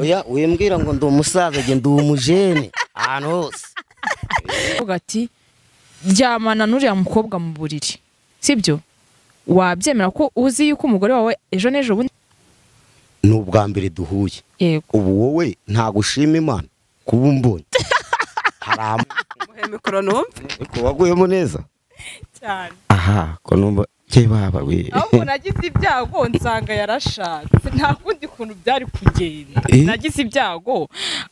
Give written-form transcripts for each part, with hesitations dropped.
Oya wimbwira ngo ndi umusaza nge ndi umujene ahantu hose. Uvuga ati ryamana n'uriya mukobwa mu buriri, sibyo? Wabyemera ko uzi yuko umugore wawe ejo n'ejo bundi ni ubwa mbere duhuye. Yego. Ubu wowe ntagushima Imana kuba umbonye. Haram. Muhe mikoro numve. Ariko waguyemo neza cyane. Aha ko numva ke baba we. Ahubwo nagize ibyago nsanga yarashatse, nta kundi kuntu byari kugenda. Nagize ibyago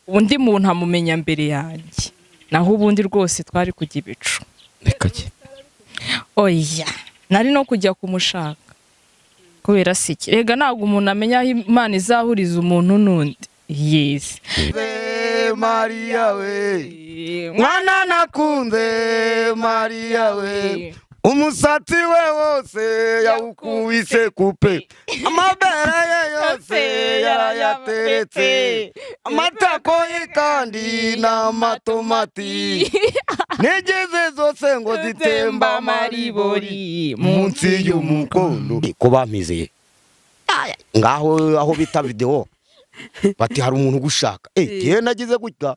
undi muntu amumenya mbere yanjye, naho ubundi rwose twari kujya ibicu. Reka ki? Oya, nari no kujya kumushaka kubera siki. Rega ntabwo umuntu amenya aho Imana izahuriza umuntu n'undi. Yes. Maria we, mwana nakunze Maria we, umusatsi we wose yawukubise kupe, amabere ye yose yarayateretse, amatako ye kandi n'amatomati, nigeze zose ngo zitemba maribori munsi y'umukondo. Ko bampizeye ngaho aho bita video bati hari umuntu gushaka. Eh, nagize gutya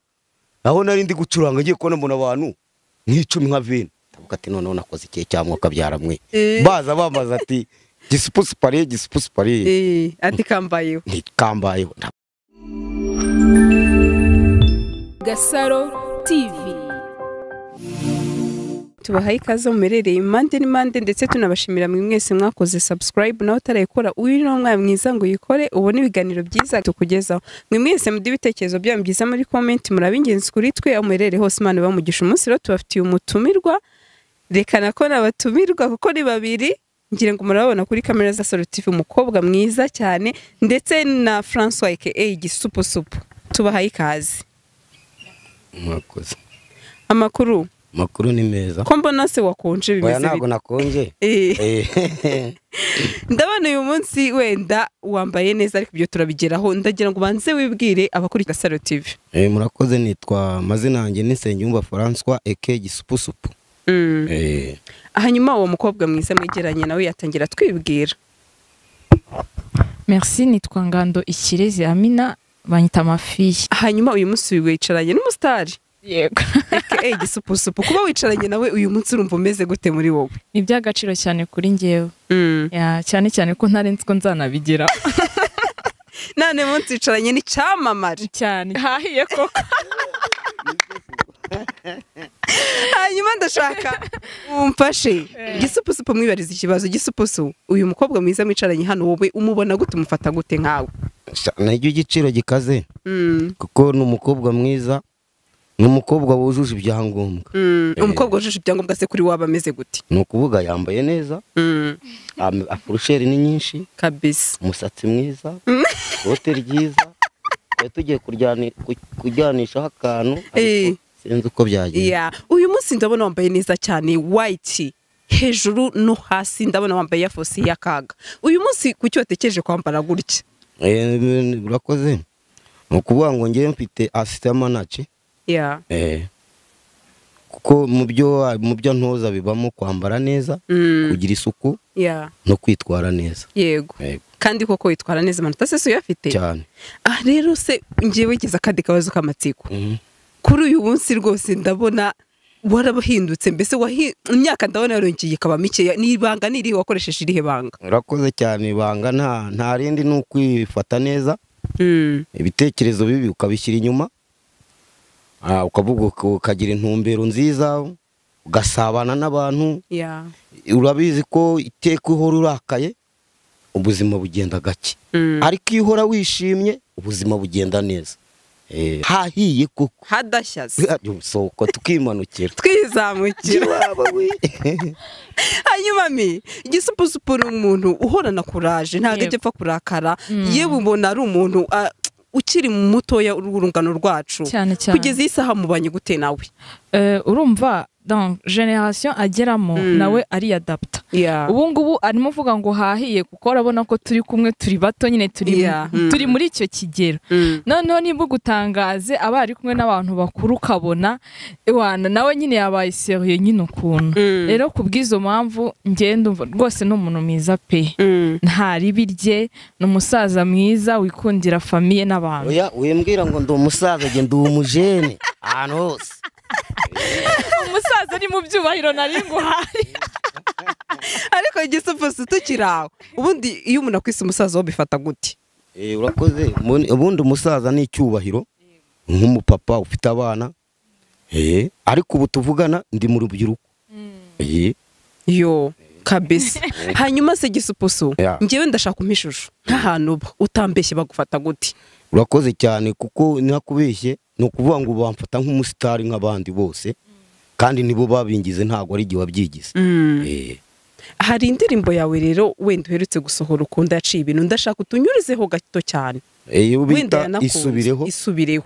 aho nari ndi gucuranga ngiye kubona mbona abantu nk'icumi nka 20. Ndavuga ati noneho nakoze ikihe cyamwuka byaramwe. Baza bambaza ati gisipusi pariye, gisipusi pariye. Ati kambayeho. Ntikambayeho. Gasaro TV. Tubahaye ikaze mumerereye impande n'impande, ndetse tunabashimira mwe mwese mwakoze subscribe nawe utarayikora uyu ni umwana mwiza ngo uyikore ubone ibiganiro byiza tukugezaho. Mwe mwese mudi ibitekerezo byanyu byiza muri comment, murabingenzi kuri twe aho muherereye hose. Imana ibamugisha. Umunsi rero tubafitiye umutumirwa, rekana ko nabatumirwa kuko ni babiri, ngira ngo murabona kuri kamera za Gasaro TV, umukobwa mwiza cyane ndetse na François aka Gisupusupu. Tubahaye ikaze. Mwakoze. Amakuru Makuru ni meza. Ko mbona se wakonje bimeze bite? Oya ntago nakonje. Ndabona uyu munsi wenda wambaye neza ariko ibyo turabigeraho, ndagira ngo banze wibwire abakuri Gasaro TV. Murakoze, nitwa mazina yanjye ni Nsengiyumva François aka Gisupusupu. Hanyuma uwo mukobwa mwiza mwegeranye nawe yatangira twibwira. Merci, nitwa Ngando Ikirezi Amina, banyita Mafi. Hanyuma uyu munsi wicaranye n'umustar. Yego. Aka Gisupusupu, kuba wicaranye nawe uyu munsi urumva umeze gute muri wowe? Ni by'agaciro cyane kuri njyewe. Ya, cyane cyane ko ntari nzi ko nzanabigira. None munsi wicaranye n'icyamamare cyane. Hahiye koko. Hanyuma ndashaka umfashe Gisupusupu mwibariza ikibazo. Gisupusu, uyu mukobwa mwiza mwicaranye hano wowe umubona gute, umufata gute nkawe? Najyo igiciro gikaze. Kuko ni umukobwa mwiza. Ni umukobwa wujuje ibyangombwa. Umukobwa wujuje ibyangombwa se kuri waba ameze gute? Ni ukuvuga yambaye neza, afurusheri ni nyinshi kabisa, umusatsi mwiza, ikote ryiza, tugiye kuryanishaho akantu ariko sinzi uko byagenze. Uyu munsi ndabona wambaye neza cyane, white hejuru no hasi, ndabona wambaye ya fosi ya kaga. Uyu munsi kuki watekereje kwambara gutya? Urakoze. Ni ukuvuga ngo ngewe mfite assistant manager. Yeah. Kuko mu byo ntoza bibamo kwambara neza, kugira isuku, no kwitwara neza. Yego. Kandi koko witwara neza amanota se uyafite? Cyane. Rero se ngiye wigize akandi kabazo k'amatsiko. Kuri uyu munsi rwose ndabona warabahindutse, mbese imyaka ndabona yarongeye ikaba mike. Ni ibanga niri wakoresheje irihe banga? Urakoze cyane, ibanga nta rindi ni ukwifata neza. Ibitekerezo bibi ukabishyira inyuma. Ukavuga ukagira intumbero nziza, ugasabana n'abantu. Urabizi ko iteka uhora urakaye ubuzima bugenda gake, ariko iyo uhora wishimye ubuzima bugenda neza. Hahiye koko hadashyaze soko tukimanukira twizamukira. Hanyuma mi Gisupusupu ni umuntu uhorana kuraje, ntabwo ajya apfa kurakara. Yewe ubona ari umuntu ukiri mutoya urungano rwacu. Kugeza iyi saha mubanye gute nawe? Urumva Donc generation ageramo nawe ariyadapta. Ubu ngubu arimo uvuga ngo hahiye, kuko urabona ko turi kumwe, turi bato nyine, turi muri icyo kigero. Noneho niba ugutangaze aba ari kumwe n'abantu bakuru, ukabona ewana nawe nyine yabaye serieux nyine ukuntu. Rero kubw'izo mpamvu ngenda rwose ni umuntu mwiza pe, nta ribi rye, ni umusaza mwiza wikundira famille n'abantu. Oya, wimbwira ngo ndi umusaza, nge ndi umujene ahantu hose. Umusaza ni mu byubahiro nari nguhaye. Ariko Gisupusu tukiri aho, ubundi iyo umuntu akwise umusaza wo bifata gute? Urakoze. Ubundi umusaza ni icyubahiro nk'umupapa ufite abana, ariko ubu tuvugana ndi mu rubyiruko. Yo kabisa. Hanyuma se Gisupusu, njyewe ndashaka umpa ishusho nk'ahantu uba utambeshye bagufata gute? Urakoze cyane, kuko ntakubeshye ni ukuvuga ngo bamfata nk'umusitari nk'abandi bose, kandi nibo babingize, ntabwo ari igihe wabyigize. Hari indirimbo yawe rero wenda uherutse gusohora ukunda yaciye ibintu, ndashaka utunyurizeho gato cyane. Iyo bita Isubireho. Isubireho.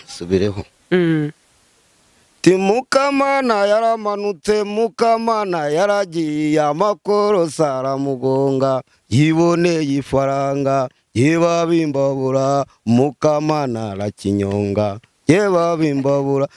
Isubireho. Mukamana yaramanutse, Mukamana yaragiye, amakorosa aramugonga, yiboneye ifaranga, yebabimbabura, Mukamana arakinyonga, yebabimbabura.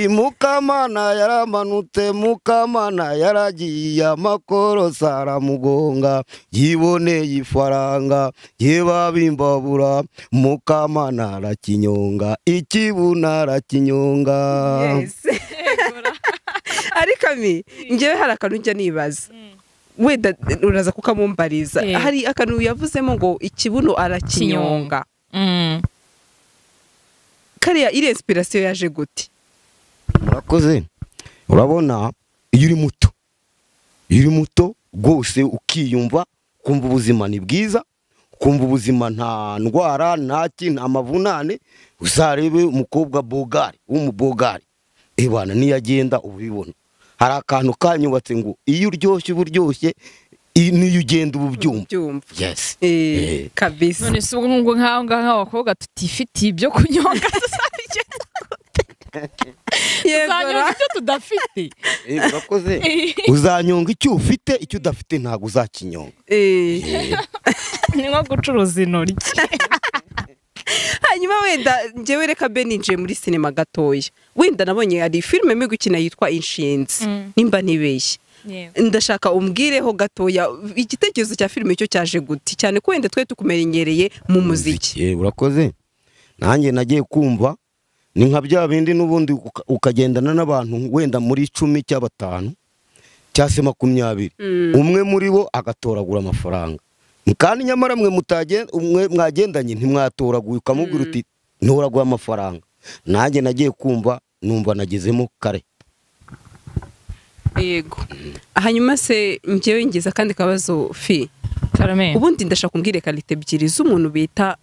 Mukamana yaramanutse, Mukamana yaragiye, amakorosa aramugonga, yiboneye ifaranga, yebabimbabura, Mukamana arakinyonga, ikibuna arakinyonga. Yes. Ariko mi njyewe hari akantu njya nibaza, wenda uraza kukamumbariza. Hari akantu yavuzemo ngo ikibuno arakinyonga. Kariya iri inspiration yaje gute? Murakoze. Urabona iyo uri muto, iyo uri muto rwose ukiyumva, kumva ubuzima ni bwiza, kumva ubuzima nta ndwara, nta kintu, amavunane. Uzarebe umukobwa bogari w'umubogari, ebana niyo agenda ubibona. Hari akantu kanyubatse ngo iyo uryoshye uba uryoshye, niyo ugenda uba ubyumva. Yes. Kabisa. None se ubwo ngo nkaho ngaho abakobwa tutifitiye ibyo kunyonga, tuzanyonga icyo tudafite. Urakoze. Uzanyonga icyo ufite, icyo udafite ntabwo uzakinyonga. Ni nko gucuruza intoryi. Hanyuma wenda njyewe reka be ninjiye muri sinema gatoya, wenda nabonye hari filime mwe gukina yitwa Inshinzi, nimba ntibeshye. Ndashaka umbwireho gatoya igitekerezo cya filime cyo cyaje gute, cyane ko wenda twe tukumenyereye mu muziki. Urakoze. Nanjye nagiye kumva ni nka bya bindi n'ubundi ukagendana n'abantu wenda muri 10 cyangwa 5 cyangwa se 20, umwe muri bo agatoragura amafaranga, kandi nyamara mwe mwagendanye ntimwatoraguye, ukamubwira uti ntoraguye amafaranga. Nanjye nagiye kumva numva nagezemo kare. Yego. Hanyuma se njyewe ngiza kandi kabazo fi. Ubundi ndashaka kumbwire kalite ebyiri z'umuntu bita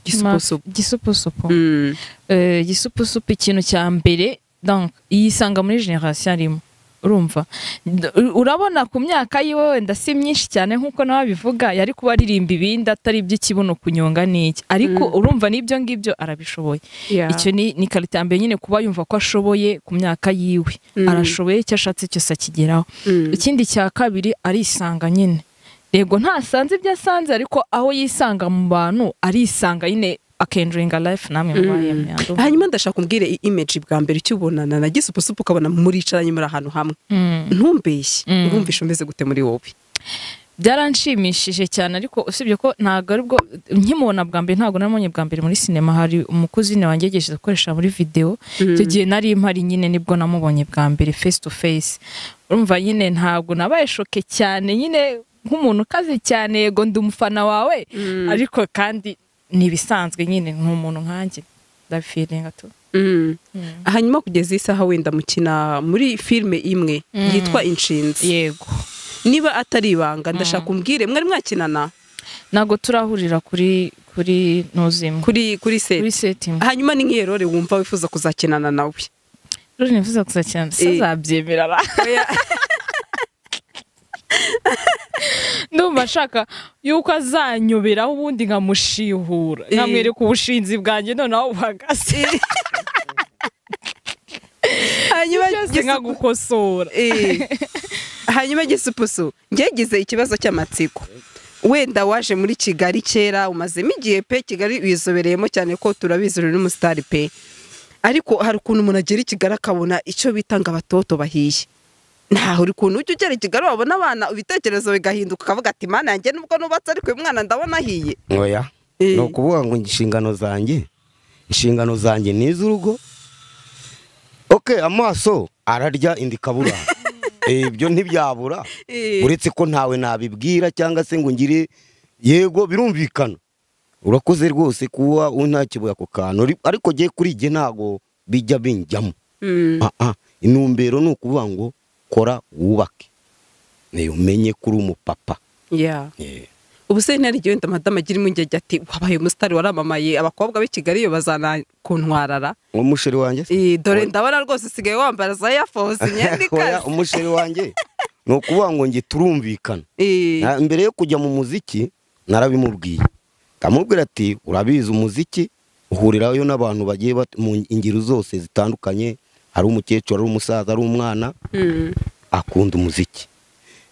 Gisupusupu. Gisupusupu. Gisupusupu ikintu cya mbere, donc yisanga muri generation arimo. Urumva, urabona ku myaka yiwe wenda si myinshi cyane nkuko nawe bivuga, yari kuba aririmba ibindi atari iby'ikibuno kunyonga n'iki, ariko urumva n'ibyo ngibyo arabishoboye. Icyo ni kalite ya mbere nyine, kuba yumva ko ashoboye ku myaka yiwe, arashoboye icyo ashatse cyose akigeraho. Ikindi cya kabiri, arisanga nyine. Yego ntasanze ibyo asanze, ariko aho yisanga mu bantu arisanga nyine, akenjoyinga life namwe mubaye myando. Hanyuma ndashaka kumbwire image bwa mbere cyubonana na Gisupusupu, ukabona muricaranye muri ahantu hamwe, ntumbeshye, urumvisha umeze gute muri wowe? Byaranshimishije cyane, ariko usibye ko ntago aribwo nkimubona bwa mbere, ntago namubonye bwa mbere muri sinema. Hari umukuzine wanjye yegeje gukoresha muri video, icyo gihe nari mpari nyine, nibwo namubonye bwa mbere face to face. Urumva nyine ntago nabaye shoke cyane nyine nk'umuntu ukaze cyane, yego ndi umufana wawe, ariko kandi nibisanzwe nyine nk'umuntu nkanjye ndabifiringa tu. Hanyuma kugeza isaha wenda mukina muri filme imwe yitwa Inshinzi. Yego. Niba atari ibanga ndashaka umbwire, mwari mwakinana? Ntago turahurira kuri nozimwe, kuri set. Kuri set. Hanyuma ni nkiye role wumva wifuza kuzakinana nawe? Role nifuza kuzakinana sazabyemera. Ndumva nshaka yuko azanyoberaho ubundi nkamushihura, nkamwereka ubushinzi bwanjye noneho buhagaze. Hanyuma nkagukosora. Hanyuma Gisupusu, ngegize ikibazo cy'amatsiko. Wenda waje muri Kigali kera, umazemo igihe pe, Kigali wizobereyemo cyane ko turabizi uri n'umusitari pe. Ariko hari ukuntu umuntu agera i Kigali akabona icyo bita ngo abatoto bahiye. Ntaho uri kuntu ujya ugera i Kigali wabona abana ibitekerezo bigahinduka ukavuga ati mana yanjye nubwo nubatse ariko uyu mwana ndabona ahiye. Oya, ni ukuvuga ngo inshingano zanjye ni iz'urugo. Okay, amaso ararya indi kabura. Ibyo ntibyabura, uretse ko ntawe nabibwira cyangwa se ngo ngire. Yego birumvikana, urakoze rwose kuba untakibuye ako kantu, ariko giye kuri jye ntago bijya binjyamo. Intumbero ni ukuvuga ngo kora wubake, umenye kuri umupapa. Ubu se ntari gihe wenda madame agira impungenge ati wabaye umusitari waramamaye, abakobwa b'i Kigali iyo bazana kuntwarara. Umusheri wanjye dore ndabona rwose usigaye wambara za Air Force imyenda ikaze. Umusheri wanjye ni ukuvuga ngo nge turumvikana. Mbere yo kujya mu muziki narabimubwiye, ndamubwira ati urabizi umuziki uhurirayo n'abantu bagiye mu ingero zose zitandukanye, hari umukecuru, ari umusaza, ari umwana, akunda umuziki.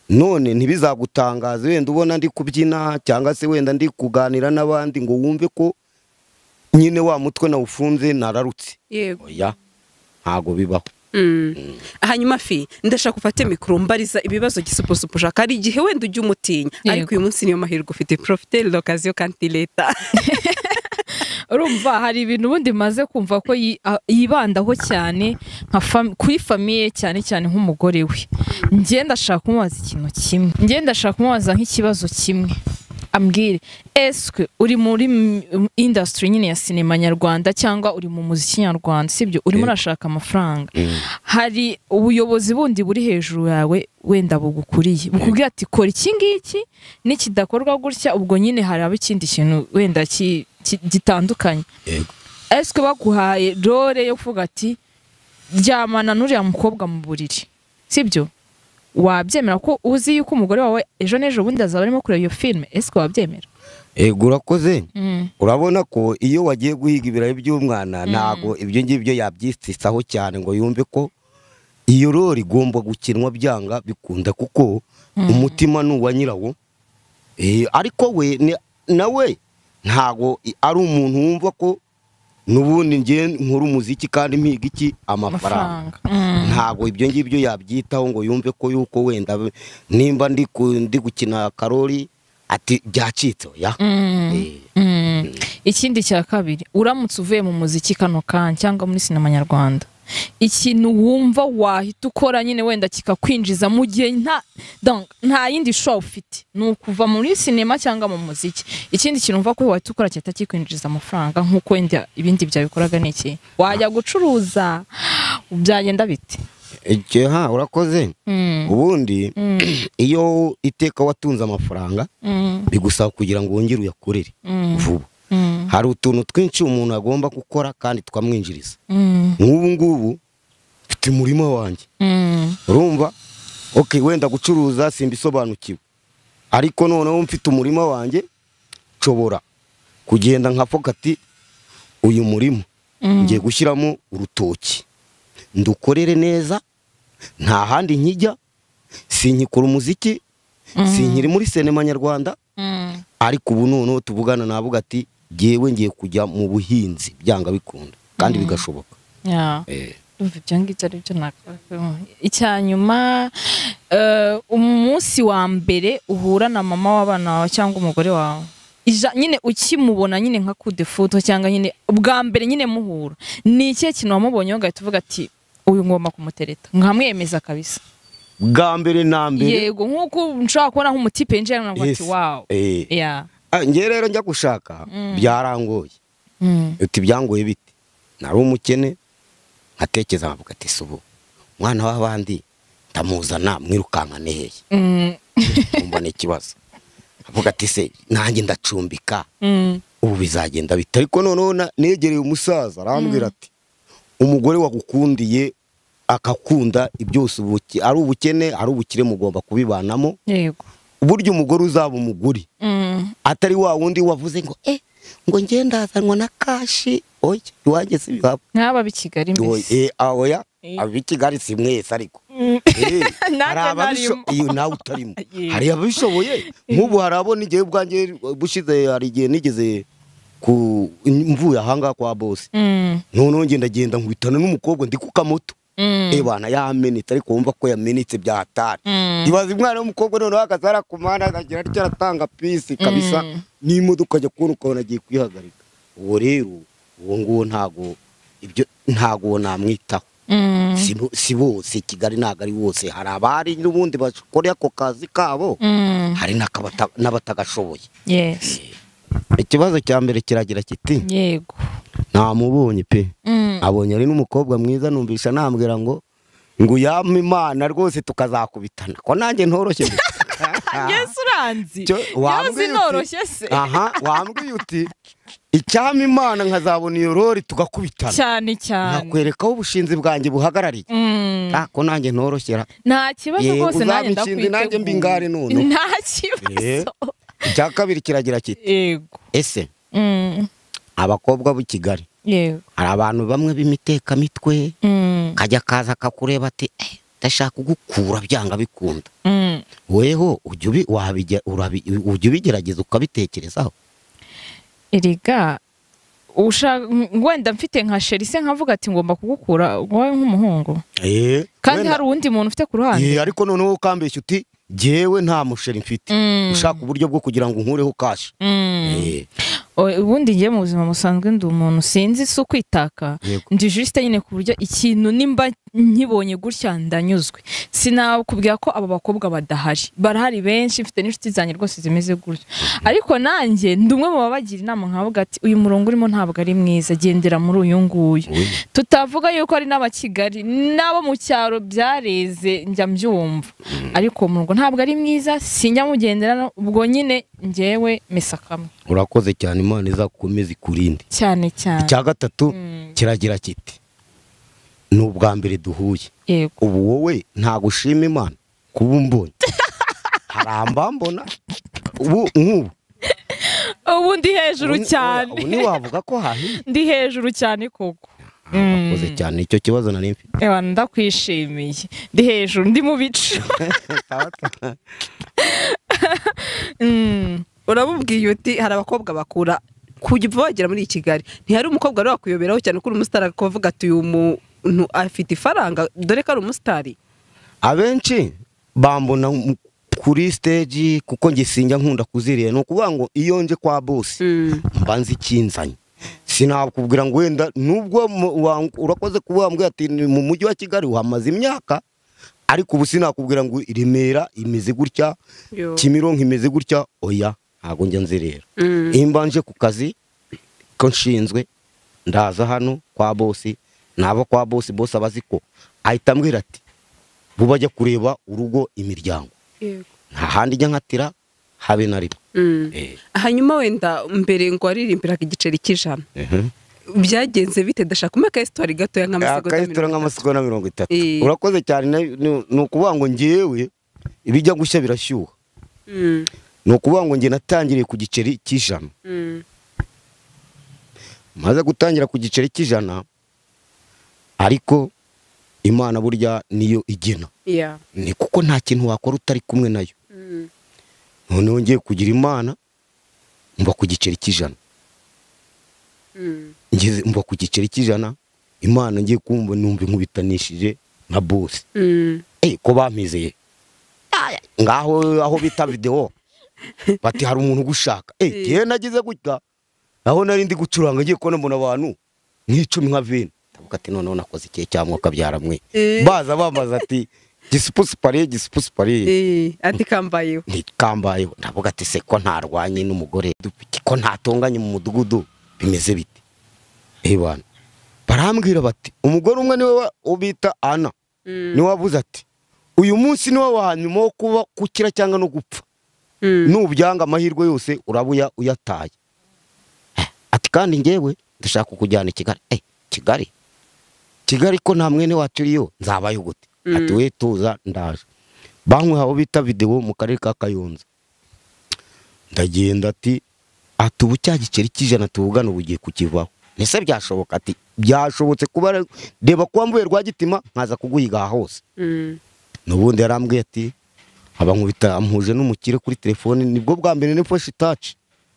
None ntibizagutangaze wenda ubona ndi kubyina cyangwa se wenda ndi kuganira n'abandi ngo wumve ko nyine wa mutwe nawufunze nararutse. Yego. Oya, ntago bibaho. Hanyuma fi ndashaka ufate mikoro mbariza ibibazo Gisupusupu ushaka. Hari igihe wenda ujya umutinya, ariko uyu munsi niyo mahirwe ufite, profiter l'occasion quand il est tard. Urumva hari ibintu ubundi maze kumva ko yibandaho cyane nka kuri famille, cyane cyane nk'umugore we. Njye ndashaka kumubaza ikintu kimwe, njye ndashaka kumubaza nk'ikibazo kimwe, ambwire eske uri muri industry nyine ya sinema nyarwanda cyangwa uri mu muziki nyarwanda, sibyo? Urimo urashaka amafaranga, hari ubuyobozi bundi buri hejuru yawe wenda bugukuriye bukubwira ati kora iki ngiki nikidakorwa gutya, ubwo nyine hari aba ikindi kintu wenda gitandukanye. Eske baguhaye role yo kuvuga ati ryamana n'uriya mukobwa mu buriri, sibyo? Wabyemera ko uzi yuko umugore wawe ejo n'ejo bundi azaba arimo kureba iyo filme? Eske wabyemera? Ego urakoze. Urabona ko iyo wagiye guhiga ibirayi by'umwana ntago ibyo ngibyo yabyitsitsaho cyane ngo yumve ko iyo role igomba gukinwa byanga bikunda, kuko umutima ni uwa nyirawo. Ariko we nawe ntago ari umuntu wumva ko nubundi ngiye nkora umuziki kandi mpiga iki amafaranga. Ntago ibyo ngibyo yabyitaho ngo yumve ko yuko wenda nimba ndi gukina karori ati byacitse. Ya Ikindi cya kabiri, uramutse uvuye mu muziki kano kanya cyangwa muri sinema nyarwanda, ikintu wumva wahita ukora nyine wenda kikakwinjiza mu gihe nta yindi show ufite, ni ukuva muri sinema cyangwa mu muziki, ikindi kintu wumva ko wahita ukora cyahita kikwinjiza amafaranga nk'uko wenda ibindi byabikoraga ni iki? Wajya gucuruza byagenda bite? Urakoze. Ubundi iyo iteka watunze amafaranga bigusaba kugira ngo wongere uyakorere vuba. Hari utuntu twinshi umuntu agomba gukora kandi twamwinjiriza. Nk'ubu ngubu mfite umurima wanjye, urumva okay, wenda gucuruza simbisobanukiwe, ariko noneho mfite umurima wanjye nshobora kugenda nkavuga ati uyu murima ngiye gushyiramo urutoki ndukorere neza, nta handi nkijya, sinkikora umuziki, sinkiri muri sinema nyarwanda, ariko ubu noneho tuvugana navuga ati jyewe ngiye kujya mu buhinzi byanga bikunda kandi bigashoboka. Ibyo ngibyo ari byo nakora. Icya nyuma, umunsi wa mbere uhura na mama w'abana wawe cyangwa umugore wawe, nyine ukimubona nyine nka coup de foudre cyangwa nyine ubwa mbere nyine muhura, ni ikihe kintu wamubonye ugahita uvuga ati uyu ngomba kumutereta nkamwemeza kabisa? Bwa mbere na mbere, yego, nkuko nshobora kubona nk'umutipe yinjiye nkavuga ati wow. Njye rero njya gushaka byarangoye. Uti byangoye bite? Nari umukene, nkatekereza nkavuga ati subu umwana w'abandi ndamuzana mwirukankane hehe? Mbona ikibazo. Avuga ati se nanjye ndacumbika, ubu bizagenda bite? Ariko noneho negereye umusaza arambwira ati umugore wagukundiye akakunda ibyose, ari ubukene ari ubukire mugomba kubibanamo. Yego. Burya umugore uzaba umugore atari wa wundi wavuze ngo ngo ngendazanwa na kashi, oya iwanjye si bihaba. Nk'aba b'i Kigali mbese. Oya ab'i Kigali si mwese ariko iyo nawe utarimo hari ababishoboye. Nk'ubu hari abo n'igihe ubwanjye bushize, hari igihe nigeze ku mvuye ahangaha kwa boss, noneho ngenda nkubitana n'umukobwa ndi ku kamoto, bana yamenetse, ariko wumva ko yamenetse bya hatari. Ibaze umwana w'umukobwa noneho akazara ku muhanda akagira atyo aratanga pisi kabisa, n'imodoka ajya kubona ukabona agiye kwihagarika. Uwo rero uwo nguwo ntago ibyo ntago namwitaho. Si bose, Kigali ntago ari bose, hari abari n'ubundi bakora ako kazi kabo, hari n'abatagashoboye. Yes. Ikibazo cya mbere kiragira kiti yego namubonye pe, abonye ari n'umukobwa mwiza, numvisha nambwira ngo yampa Imana rwose tukazakubitana, ko nanjye ntoroshye. Yesu uranzi yazi noroshye se. Aha wambwiye uti icyampa Imana nkazabona iyo rori tugakubitana cyane cyane, nakwereka aho ubushinzi bwanjye buhagarariye. Ko nanjye ntoroshyera nta kibazo rwose, nanjye ndakwiteguye, nanjye mbi ngari none nta kibazo. Icya kabiri kiragira kiti yego ese abakobwa b'i Kigali yego hari abantu bamwe b'imitekamitwe, kajya kaza kakureba ati ndashaka kugukura byanga bikunda, weho ujya ubigerageza ukabitekerezaho? Erega wenda mfite nka chérie se nkavuga ati ngomba kugukura wowe nk'umuhungu, kandi hari uwundi muntu ufite ku ruhande. Ariko noneho ukambeshya uti jewe nta musheri mfite, ushaka uburyo bwo kugira ngo nkureho cash. Ubundi ngiye mu buzima busanzwe ndi umuntu sinzi si ukwitaka, ndi juste nyine ku buryo ikintu nimba nkibonye gutya ndanyuzwe. Sinakubwira ko abo bakobwa badahari, barahari benshi, mfite n'inshuti zanjye rwose zimeze gutyo, ariko nanjye ndi umwe mu babagira inama nkavuga ati uyu murongo urimo ntabwo ari mwiza, gendera muri uyu nguyu. Tutavuga yuko ari n'abakigali n'abo mu cyaro byareze njya mbyumva, ariko uwo murongo ntabwo ari mwiza, sinjya mugendera. Ubwo nyine njyewe mesa kamwe. Urakoze cyane, Imana izakomeza ikurinde cyane cyane. Icya gatatu kiragira kiti ni ubwa mbere duhuye, ubu wowe ntago ushima Imana kuba umbonye? Haramba mbona ubu nk'ubu ubu ndi hejuru cyane, ubu ntiwavuga ko hahiye, ndi hejuru cyane koko. Urakoze cyane, icyo kibazo nari mfite. Ewa ndakwishimiye, ndi hejuru, ndi mu bicu. Urabubwiye uti hari abakobwa bakura kujya bagera muri Kigali, ntihari umukobwa ari wakuyoberaho cyane kuri umusitari akavuga ati uyu muntu afite ifaranga dore ko ari umusitari? Abenshi bambona kuri stage kuko nge sinjya nkunda kuziriye, ni ukuvuga ngo iyo nje kwa boss mba nzi ikinzanye, sinakubwira ngo wenda nubwo urakoze kuba wambwiye ati mu mujyi wa Kigali uhamaze imyaka, ariko ubu sinakubwira ngo i Remera imeze gutya, Kimironko imeze gutya, oya ntago njya nzerera. Iyo mbanje ku kazi ko nshinzwe ndaza hano kwa boss, nabo kwa boss, boss abazi ko ahita ambwira ati buba ajya kureba urugo imiryango, nta handi njya nkatira habe na rimwe. Hanyuma wenda mbere ngo waririmbiraga igiceri cy'ijana, byagenze bite? Ndashaka kumpa ka histoire gatoya nk'amasegonda 30. Urakoze cyane. Ni ukuvuga ngo ngewe ibijya gushya birashyuha. Ni ukuvuga ngo nge natangiriye ku giceri cy'ijana, maze gutangira ku giceri cy'ijana, ariko Imana burya niyo igena, ni kuko nta kintu wakora utari kumwe nayo. Noneho ngiye kugira Imana mba ku giceri cy'ijana, ngeze mba ku giceri cy'ijana, Imana ngiye kumva numva inkubitanishije nka boss. Ko bampizeye ngaho aho bita video bati hari umuntu ugushaka. Ngiye nagize gutya aho nari ndi gucuranga ngiye kubona mbona abantu nk'icumi nka 20, ndavuga ati noneho nakoze ikihe cyamwuka byaramwe. Baza bambaza ati gisipusipariye gisipusipariye, ati kambayeho ntikambayeho. Ndavuga ati se ko ntarwanye n'umugore, ko ntatonganye mu mudugudu bimeze bite? Bana barambwira bati umugore umwe niwe ubita Ana, niwe wavuze ati uyu munsi niwe wa nyuma wo kuba gukira cyangwa no gupfa, nubyanga amahirwe yose urabuya uyataye. Ati kandi ngewe ndashaka kukujyana i Kigali. Kigali Kigali ko nta mwene wacu uriyo nzabayo gute? Ati we tuza ndaje. Bankwe aho bita video mu karere ka Kayonza. Ndagenda ati ubu cya giceri cy'ijana tuvugana ubu ugiye kukivaho. Ese byashoboka? Ati byashobotse kuba reba kuba mvuye Rwagitima nkaza kuguhiga aha hose. N'ubundi yarambwiye ati abankubita ampuje n'umukire kuri telefone, nibwo bwa mbere nifashe touch.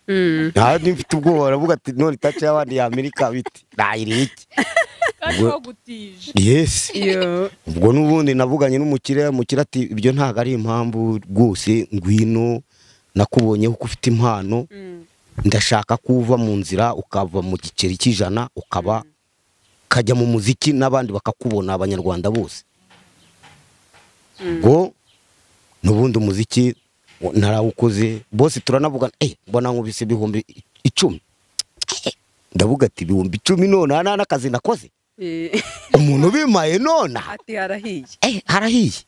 Nta mfite ubwoba, aravuga ati none touch y'abandi ya Amerika biti nayiri iki? Yes. Ubwo n'ubundi navuganye n'umukire, umukire ati ibyo ntago ari impamvu rwose, ngwino nakubonye ko ufite impano, ndashaka kuva mu nzira ukava mu giceri cy'ijana ukaba kajya mu muziki n'abandi bakakubona abanyarwanda bose. Ubwo n'ubundi umuziki narawukoze bose turanavugana, mbona nkubise 10,000. Ndavuga ati 10,000 none nta n'akazi nakoze. Umuntu bimaye none ati harahiye. Harahiye.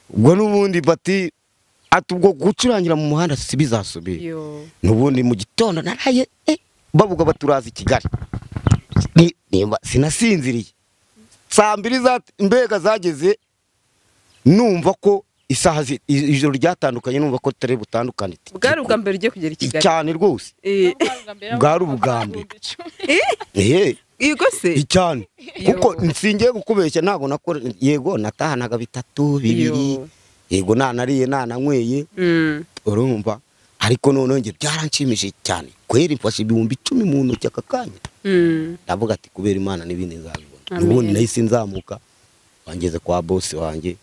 Ubwo n'ubundi bati ati ubwo gucurangira mu muhanda si bizasubira. N'ubundi mu gitondo naraye bavuga baturaza i Kigali. Nimba sinasinziriye. Saa mbiri za mbega zageze numva ko isaha ijoro ryatandukanye, numva ko tutari butandukane. Bwari ubwa mbere ugiye kugera i Kigali? Cyane rwose. Bwari ubwa mbere. Yego se? Cyane. Kuko nsingiye gukubeshya ntago nakora, yego natahanaga 3 2, yego nanariye nananyweye. Urumva? Ariko none nge byaranshimishije cyane. Kweri mfashe 10,000 mu ntoki aka kanya. Ndavuga ati kubera Imana n'ibindi nzabibona. N'ubundi nahise nzamuka wangeze kwa boss wanjye.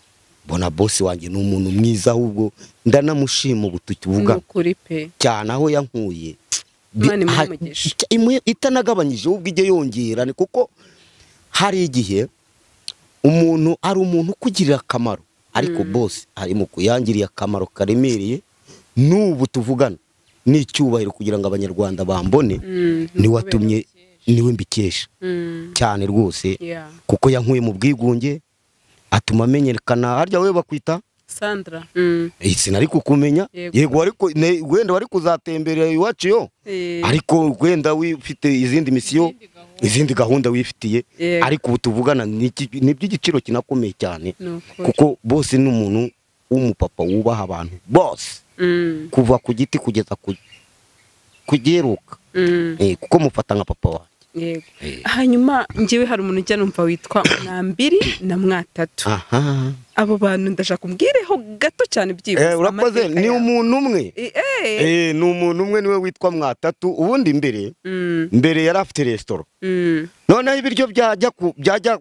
Mbona boss wanjye ni umuntu mwiza, ahubwo ndanamushima ubutukivuga cyane aho yankuye. Itanagabanyije ubwo ijye yongera, ni kuko hari igihe umuntu ari umuntu ukugirira akamaro, ariko boss ari mu kuyangiriye akamaro karemereye. N'ubu tuvugana n'icyubahiro kugira ngo abanyarwanda bambone, ni watumye niwe mbikesha cyane rwose, kuko yankuye mu bwigunge atuma amenyekana. Harya we bakwita Sandra. Sinari kukumenya. Yego ariko wenda wari kuzatemberera iwacu yo, ariko wenda wifite izindi misiyo, izindi gahunda wifitiye, ariko ubu tuvugana ni by'igiciro kinakomeye cyane, kuko bose ni umuntu w'umupapa wubaha abantu bose, kuva ku giti kugeza ku kugeruka, kuko mufata nka papa wanjye. Yego. Hanyuma ngewe hari umuntu ujya numva witwa Mwambiri na Mwatatu. Abo bantu ndashaka umbwireho gato cyane byibuze. Urakoze, ni umuntu umwe. Ni umuntu umwe niwe witwa Mwatatu. Ubundi mbere mbere yari afite restaurant. Noneho ibiryo byajya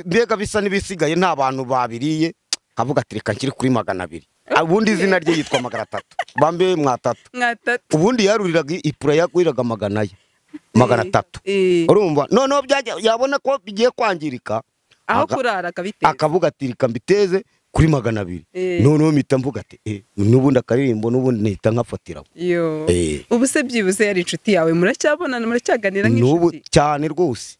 mbega bisa n'ibisigaye nta bantu babiriye, kavuga ati reka nkiri kuri 200. Ubundi izina rye yitwa 300. Bambe Mwatatu. Mwatatu. Ubundi yaruriraga ipura yakwiraga 400. 300. Urumva noneho yabona ko bigiye kwangirika aho kurara akabiteza, akavuga ati reka mbiteze kuri 200. Noneho mpita mvuga ati n'ubundi akaririmbo n'ubundi nahita nkafatira. Yo. Ubu se byibuze yari inshuti yawe, muracyabonana muracyaganira nk'inshuti? N'ubu cyane rwose.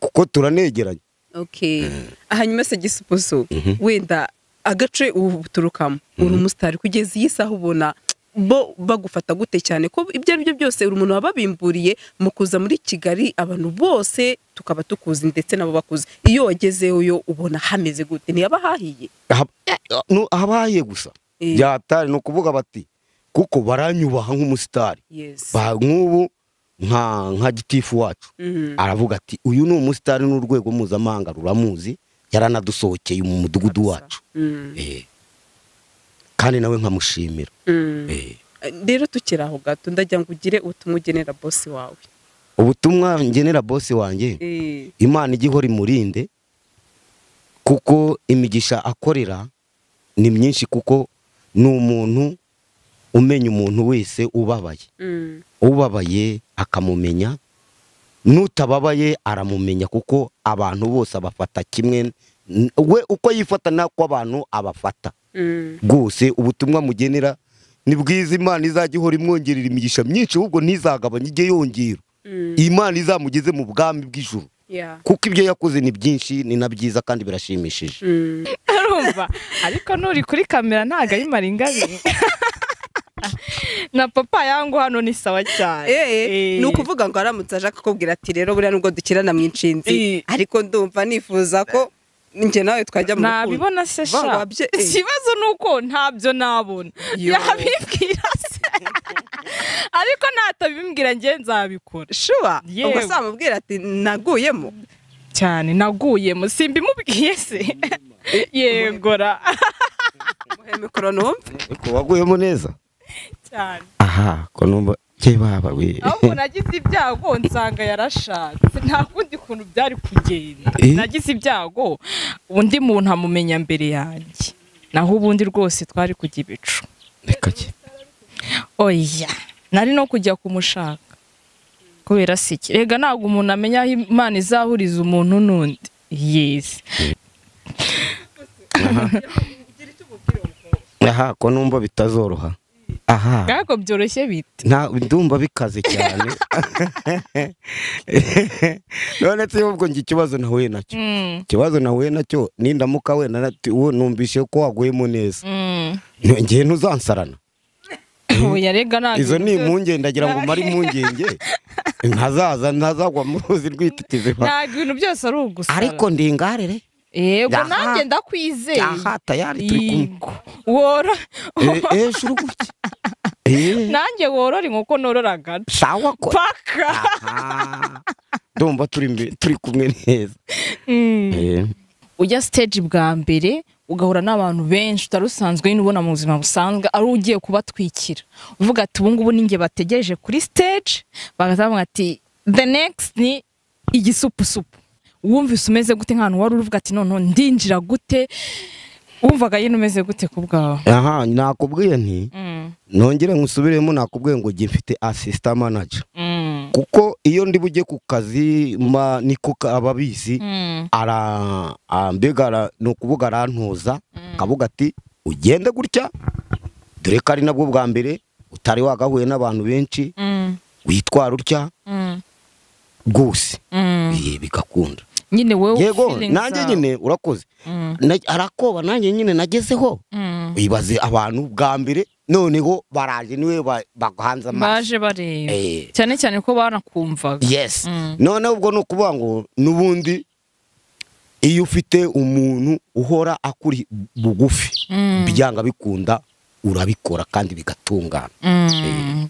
Kuko turanegeranye. Okay. Hanyuma se Gisupusupu, wenda agace uturukamo uri umusitari kugeza iyi saha ubona bo bagufata gute cyane ko ibyo ari byo byose uri umuntu wababimburiye mu kuza muri Kigali, abantu bose tukaba tukuzi ndetse nabo bakuzi, iyo wagezeyo yo ubona hameze gute? Ntiyaba hahiye? Habaye gusa byatari no kuvuga bati kuko baranyubaha nk'umusitari. Nk'ubu nka gitifu wacu aravuga ati uyu ni umusitari n'urwego mpuzamahanga ruramuzi, yaranadusohokeye mu mudugudu wacu. Kandi nawe nkamushimira. Rero tukiri aho gato ndajya ngo ugire ubutumwa ugenera boss wawe. Ubutumwa ngenera boss wanjye, Imana ijye ihora imurinde, kuko imigisha akorera ni myinshi, kuko ni umuntu umenya umuntu wese ubabaye. Ubabaye akamumenya, n'utababaye aramumenya, kuko abantu bose abafata kimwe, we uko yifata nako abantu abafata. Rwose ubutumwa mugenera ni bwiza, Imana izajya ihora imwongerera imigisha myinshi, ahubwo ntizagabanye ijye yongera. Imana izamugeze mu bwami bw'ijuru. Kuko ibyo yakoze ni byinshi, ni na byiza kandi birashimishije. Urumva ariko nuri kuri kamera ntago ari Maringabire. Na papa yangu hano ni sawa cyane. Ni ukuvuga ngo aramutse aje akakubwira ati rero buriya nubwo dukirana mu inshinzi, ariko ndumva nifuza ko njye nawe twajya mu rukundo. Nabibona se sha. Ikibazo nuko ntabyo nabona. Yabibwira se. Ariko natabimbwira nge nzabikora. Sure. Ubwo samubwira ati naguyemo cyane, naguyemo simbimubwiye se. Yegora. Muhe mikoro numve. Ko waguyemo neza cyane. Aha ko numva ke baba we. Ahubwo nagize ibyago nsanga yarashatse, nta kundi kuntu byari kugenda. Nagize ibyago undi muntu amumenya mbere yanjye, naho ubundi rwose twari kujya ibicu. Reka ki. Oya, nari no kujya kumushaka kubera siki. Rega ntabwo umuntu amenya aho Imana izahuriza umuntu n'undi. Yes. Aha ko numva bitazoroha. Aha. Gako byoroshye bite? Nta ndumva bikaze cyane. None se ubwo ngi ikibazo nahuye nacyo. Ikibazo nahuye nacyo nindamuka we numvishe ko waguyemo neza. Ngiye ntuzansarana. Oya rega ntabwo. Izo ni impungenge ndagira ngo mari impungenge. Ntazaza ntazagwa mu ruzi rwititize. Ntabwo ibintu byose ari ugusara. Ariko ndingarere. Yego nanjye ndakwizeye. Aha tayari turi kumwe. Wora. Shuru gutya. Nanjye worora inkoko norora agace. Sawa ko. Paka. Ndumva turi kumwe neza. Ujya stage bwa mbere ugahura n'abantu benshi utari usanzwe nyine ubona mu buzima busanzwe ari ugiye kubatwikira. Uvuga ati ubu ngubu ninjye bategereje kuri stage, bakazavuga ati the next ni igisupusupu. Wumvise umeze gute nk'ahantu wari uruvuga ati none ndinjira gute, wumvaga yino umeze gute ku bwawe? Aha nakubwiye nti nongere nkusubiremo, nakubwiye ngo ngiye mfite assistant manager. Kuko iyo ndi bujye ku kazi niko ababizi ara mbega no kuvuga arantuza kavuga ati ugende gutya, dore ko ari nabwo bwa mbere utari wagahuye n'abantu benshi, witwara utya gose bigakunda nyine wewe. Yego nanjye nyine urakoze arakoba nanjye nyine nagezeho. Ibaze abantu bwa mbere noneho baraje niwe baguhanza amaso baje bareba cyane cyane ko banakumvaga. Yes. None ubwo no kuvuga ngo nubundi iyo ufite umuntu uhora akuri bugufi byanga bikunda urabikora kandi bigatungana.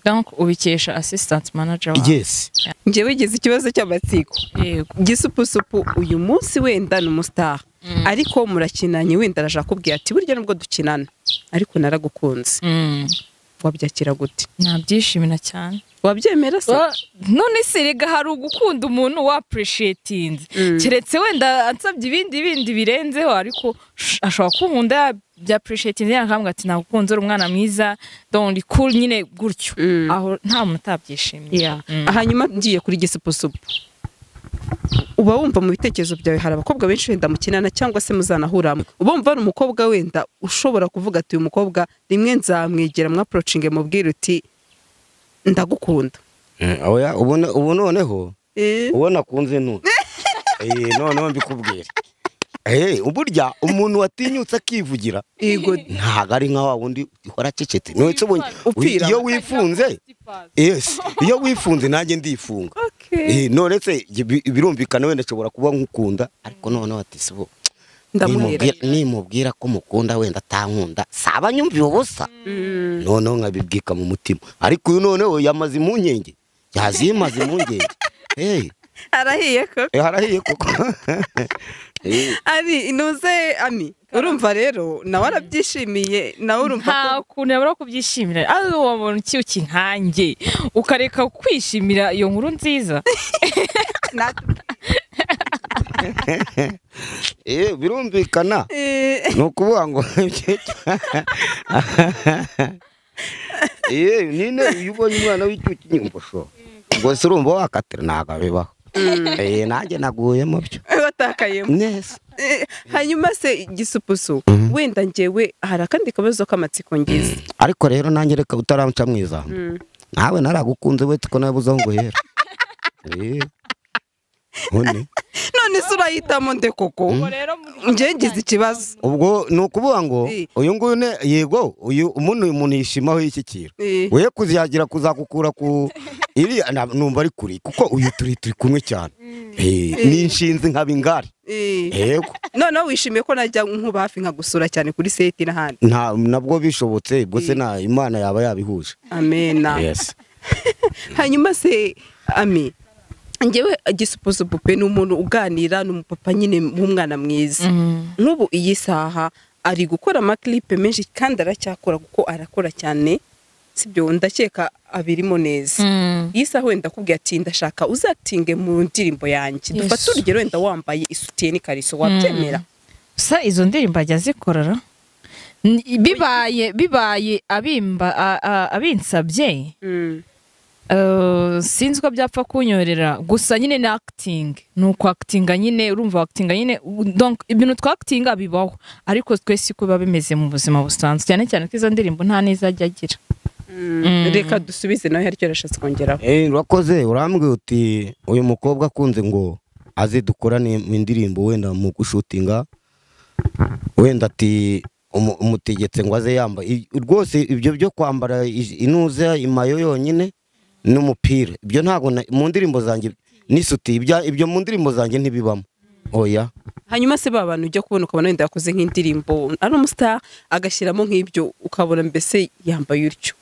Donc ubikesha assistant manager wawe. Yes. Nje wigeze ikibazo cy'amatsiko. Yego. Gisupusupu uyu munsi wenda ni umustar. Ariko murakinanye wenda araje akubwira ati burya nubwo dukinana ariko naragukunze. Wabyakira gute? Nabyishimira cyane. Wabyemera se? None se rega hari ugukunda umuntu wa appreciatinze. Keretse wenda ansabye ibindi birenzeho ariko ashobora kunkunda bya appreciatinze yakambwa ati nagukunze uri umwana mwiza, don't cool nyine gutyo. Aho nta muntu utabyishimiye. Hanyuma ngiye kuri Gisupusupu. Uba wumva mu bitekerezo byawe hari abakobwa benshi wenda mukinana cyangwa se muzanahuramo. Uba wumva ari umukobwa wenda ushobora kuvuga ati uyu mukobwa rimwe nzamwegera mwapproachinge mubwire uti ndagukunda. Oya ubu noneho ubona kunze ntu. Noneho mbikubwira. Uburya umuntu watinyutse akivugira ntago ari nka wa wundi uhora acecetse. Iyo wifunze, yes, iyo wifunze nanjye ndifunga. None se birumvikana wenda nshobora kuba nkukunda ariko noneho ati sibo nimubwira ko mukunda wenda atankunda saba nyumviye ubusa. Noneho nkabibwika mu mutima. Ariko uyu noneho yamaze impungenge, yazimaze impungenge. Arahiye koko. Arahiye koko. Ari inuze ami urumva rero nawe arabyishimiye, nawe urumva nta kuntu yabura kubyishimira. Ari wabona uki nkanjye ukareka kwishimira iyo nkuru nziza. Birumvikana no kuvuga ngo nine iyo ubonye umwana w'icyuki nyumva sho ngo se urumva wakatira ntago bibaho. Nanjye naguyemo byo watakayemo neza. Hanyuma se Gisupusu wenda ngewe hari akandi kabazo k'amatsiko ngize. Ariko rero nanjye reka utaramca mwiza nawe naragukunze we tuko nabuze aho ngo hera. None se urahitamo nde koko? Nge ngize ikibazo. Ubwo ni ukuvuga ngo uyu nguyu ne yego uyu umuntu yishimaho y'ishyikira. We kuziyagira kuzakukura ku iri numva ari kuri kuko uyu turi kumwe cyane. Ni inshinzi nkaba ingari. Yego. None wishimiye ko najya nkuba hafi nkagusura cyane kuri seti n'ahandi. Nta nabwo bishobotse ubwo se na Imana yaba yabihuje. Amena. Yes. Hanyuma se Ami, njyewe Gisupusupu pe ni umuntu uganira, ni umupapa nyine w'umwana mwiza. Nk'ubu iyi saha ari gukora amaklipe menshi kandi aracyakora kuko arakora cyane, sibyo? Ndakeka abirimo neza. Iyi saha wenda akubwiye ati ndashaka uzatinge mu ndirimbo yanjye, dufate urugero wenda wambaye isutiye n'ikariso, wabyemera? Sa izo ndirimbo ajya azikorera bibaye abimba abinsabye, sinzi ko byapfa kunyorera. Gusa nyine ni acting, ni uku actinga nyine, urumva actinga nyine, donc ibintu twa actinga bibaho, ariko twese uko biba bimeze mu buzima busanzwe, cyane cyane ko izo ndirimbo nta neza ajya agira. Reka dusubize nawe hari icyo yarashatse kongeraho. Urakoze, urambwiye uti uyu mukobwa akunze ngo aze dukorane indirimbo wenda mu gushutinga, wenda ati umutegetse ngo aze yambaye rwose ibyo byo kwambara inuze imayo yonyine n'umupira, ibyo ntago mu ndirimbo zanjye n'isuti, ibyo mu ndirimbo zanjye ntibibamo. Oya. Hanyuma se ba bantu ujya kubona ukabona wenda yakoze nk'indirimbo ari umustar agashyiramo nk'ibyo, ukabona mbese yambaye utyo.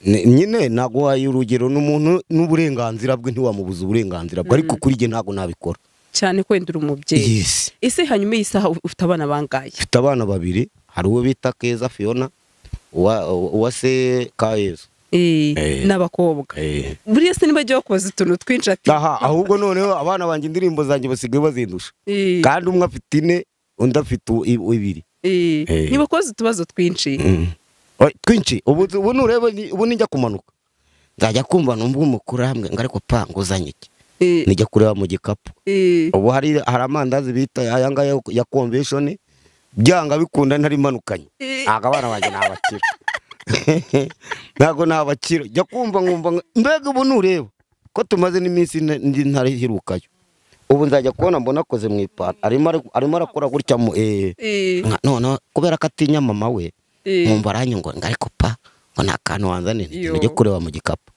Nyine naguhaye urugero n'umuntu n'uburenganzira bwe, ntiwamubuza uburenganzira bwe, ariko kuri jye ntago nabikora cyane ko wenda uri umubyeyi. Yes. Ese hanyuma iyi saha ufite abana bangaye? Mfite abana babiri, hari uwo bita Keza Fiona, uwa se Kayezu. N'abakobwa. Buriya se nibajya bakoza utuntu twinshi ati aha, ahubwo noneho abana banjye indirimbo zanjye basigaye bazindusha. Kandi umwe afite 4 undi afite 2. Nibakoza utubazo twinshi. Twinshi ubu nureba ubu nijya kumanuka nzajya kumva numva umukuru hamwe ngo ariko pa nguzanye iki, nijya kureba mu gikapu. Ubu hari amandazi bita aya ngaya ya convention, byanga bikunda ntari manukanye. Ntago abana banjye nabakira. Ntago nabakira. Jya kumva nkumva mbega ubu nureba ko tumaze n'iminsi ntarihirukayo. Ubu nzajya kubona mbona akoze mu ipantaro arimo arakora gutya mu none kubera ko atinya mama we, nkumva aranyungwa ngo ariko pa ngo nta kantu wanzanira, nijye kureba mu gikapu.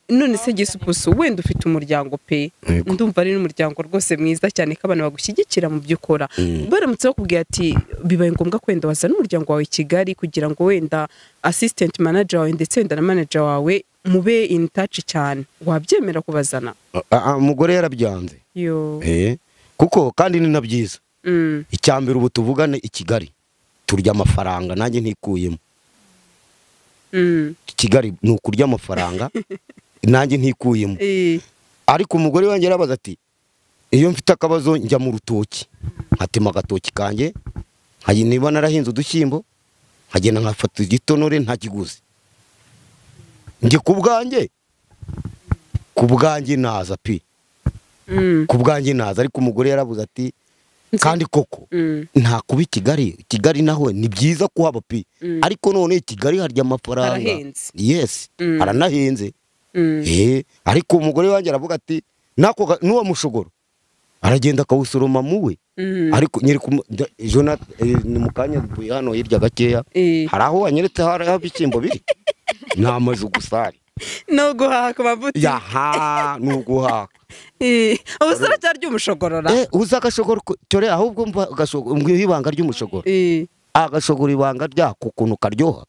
None se Gisupusu, wenda ufite umuryango pe, ndumva ari n'umuryango rwose mwiza cyane ko abantu bagushyigikira mu byo ukora. Baramutse bakubwiye ati bibaye ngombwa kwenda wazana umuryango wawe i Kigali kugira ngo wenda assistant manager wawe ndetse wenda na manager wawe mube in touch cyane, wabyemera kubazana? Umugore yarabyanze. Kuko kandi ni na byiza. Icyambere ubu tuvugane i Kigali turya amafaranga nanjye ntikuyemo. Kigali ni ukurya amafaranga nanjye ntikuyemo. Ariko umugore wanjye yarabaza ati iyo mfite akabazo njya mu rutoki nkatema agatoki kanjye, niba narahinze udushyimbo nkagenda nkafata igitonore ntakiguze, njye ku bwanjye naza pi, ku bwanjye naza. Ariko umugore yarabuze ati kandi koko nta kuba i Kigali, Kigali naho ni byiza kuhaba pi, ariko none Kigali harya amafaranga. Yes, haranahenze. Ariko umugore wanjye aravuga ati nako nuwo mushogoro aragenda akawusoroma muwe. Ariko nyiri Jonathan ni mukanya mvuye hano hirya gakeya, hari aho wanyeretse hari aho ibishyimbo biri ni amazu gusa ari no guhaha ku mavuta. Yaha no guhaha. Ubu cyarya umushogorora. Uza agashogoro cyore, ahubwo mva agashogoro ibanga ry'umushogoro. Agashogoro ibanga ryako ukuntu karyoha.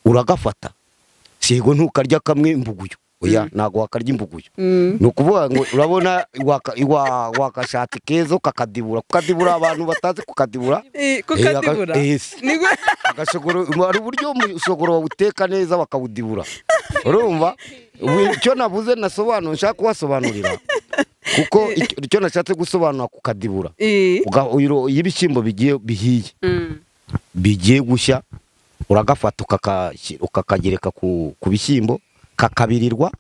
Uragafata. Sego ntukarya kamwe imbuguyo. Oya ntago wakarya imbuguyo. Ni ukuvuga ngo urabona wakashati kezo kakadibura, kukadibura abantu batazi kukadibura. Kukadibura. Agashogoro ari uburyo umushogoro bawuteka neza bakawudibura. Urumva? Icyo navuze nasobanura nshaka kubasobanurira. Kuko icyo nashatse gusobanura kukadibura. Iyo ibishyimbo bigiye bihiye. Bigiye gushya uragafata ukakagereka ku bishyimbo kakabirirwa,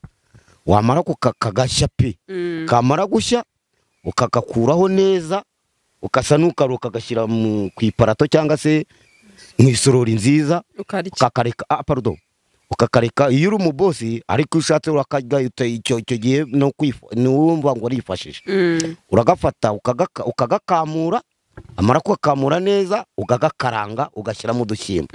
wamara kukagashya pe, kamara gushya ukakakuraho neza, ukasa n'ukaruka kagashyira ku iparato cyangwa se mu isorori nziza, ukakareka pardon, ukakareka. Iyo uri umubosi ariko ushatse urakarya icyo gihe no wumva ngo arifashije, uragafata ukagakamura, amara kugakamura neza ukagakaranga ugashyiramo udushyimbo.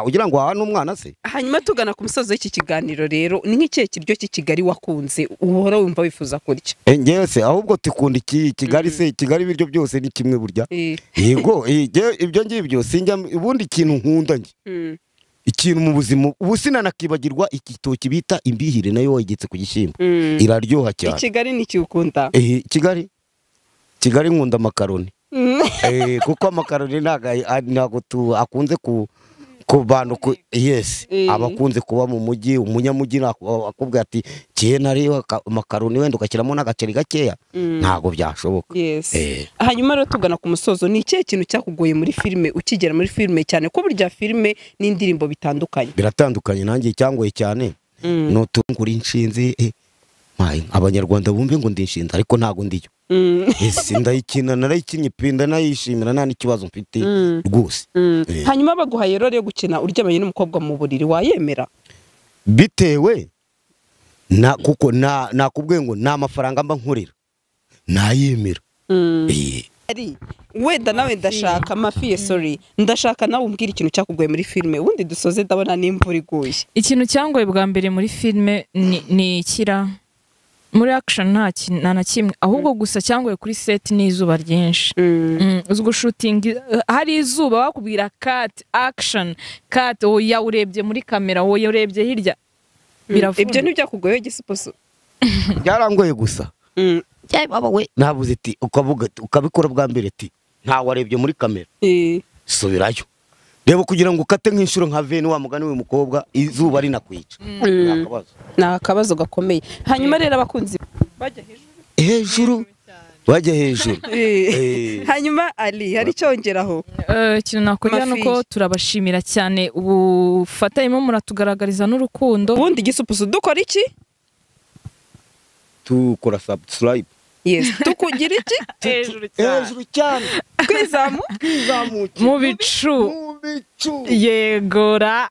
Ugira ngo waha n'umwana se. Hanyuma tugana ku musozo w'iki kiganiro rero, ni nk'ikihe kiryo cy'i Kigali wakunze uhora wumva wifuza kurya? Njyewe se ahubwo tikunda iki Kigali se, Kigali ibiryo byose ni kimwe burya. Yego ibyo ngibyo sinjya ubundi ikintu nkunda njye Ikintu mu buzima ubu sinanakibagirwa igitoki bita imbihire nayo wayigetse ku gishyimbo, iraryoha cyane. I Kigali ni ukunda? Kigali Kigali nkunda amakaroni. Kuko amakaroni ntago akunze ku bantu, yes, abakunze kuba mu mujyi. Umunyamujyi akubwira ati kiye nari amakaroni wenda ugashyiramo n'agaceri gakeya, ntago byashoboka. Yes. Hanyuma rero tugana ku musozo, ni ikihe kintu cyakugoye muri filime ukigera muri filime, cyane ko burya filime n'indirimbo bitandukanye? Biratandukanye. Nanjye cyangoye cyane nutungura inshinzi, abanyarwanda bumve ngo ndi inshinzi ariko ntago ndiyo. Ese ndayikina, narayikinnye pinda nayishimira, nta n'ikibazo mfite rwose. Hanyuma baguhaye role yo gukina uryamanye n'umukobwa mu buriri, wayemera? Bitewe na kuko nakubwiye ngo nta mafaranga mba nkorera, nayemera. Ari wenda nawe ndashaka mafiye, sorry, ndashaka nawe umbwira ikintu cyakugoye muri filime, ubundi dusoze, ndabona n'imvura iguye. Ikintu cyangoye bwa mbere muri filime ni ikira muri action nta na kimwe, ahubwo gusa cyangoye kuri set ni izuba ryinshi. Uzgo shooting hari izuba bakubwira cut action cut, oya urebye muri kamera, oya urebye hirya, biravuna. Ibyo ntibyakugoye Gisupusu? Byarangoye gusa. Baba we nabuze ati ukavuga ukabikora bwa mbere ati nta warebye muri kamera, subirayo reba kugira ngo ukate nk'inshuro nka veni wa mugani we mukobwa, izuba rinakwica. Ni akabazo gakomeye. Hanyuma rero abakunzi bajya hejuru, bajya hejuru. Hanyuma Ali hari cyongeraho? Ikintu nakongera nuko turabashimira cyane ubufatanye muratugaragariza n'urukundo. Ubundi Gisupusu dukora iki? Tukora subscribe. Yes, tukugira iki? Hejuru cyane. Hejuru cyane. Kwizamuka mu bicu. Yegora.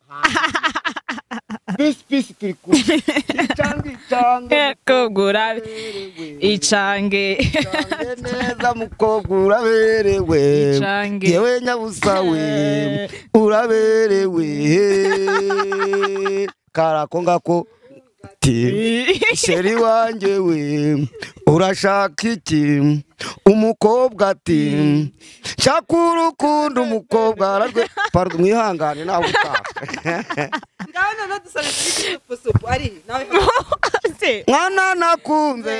Peace peace turi kumwe. Icange icange. Kogura icange. Icange neza mukobwa uraberewe. Icange. Yewe nyabusa we uraberewe. Karako ngako sheri wanjye we urashaka iki? Umukobwa ati nshaka urukundo, umukobwa ararwe. Pardon, mwihangane nawe utaka. Ngaho none dusabe Gisupusupu ari nawe. Mwana nakunze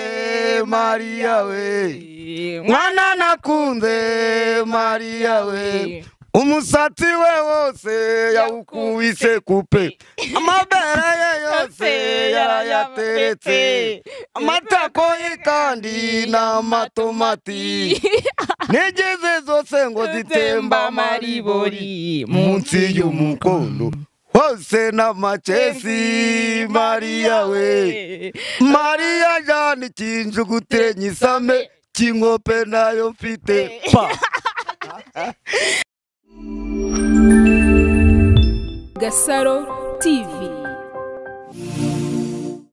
Mariya we, mwana nakunze Mariya we, umusatsi we wose yawukubise kupe, amabere ye yose yarayateretse, amatako ye kandi n'amatomati, nigeze zose ngo zitemba amaribori munsi y'umukondo hose n'amacesi. Mariya we, Mariya jana ikinjugutire nyisame kinkope nayo mfite pa. Gasaro TV.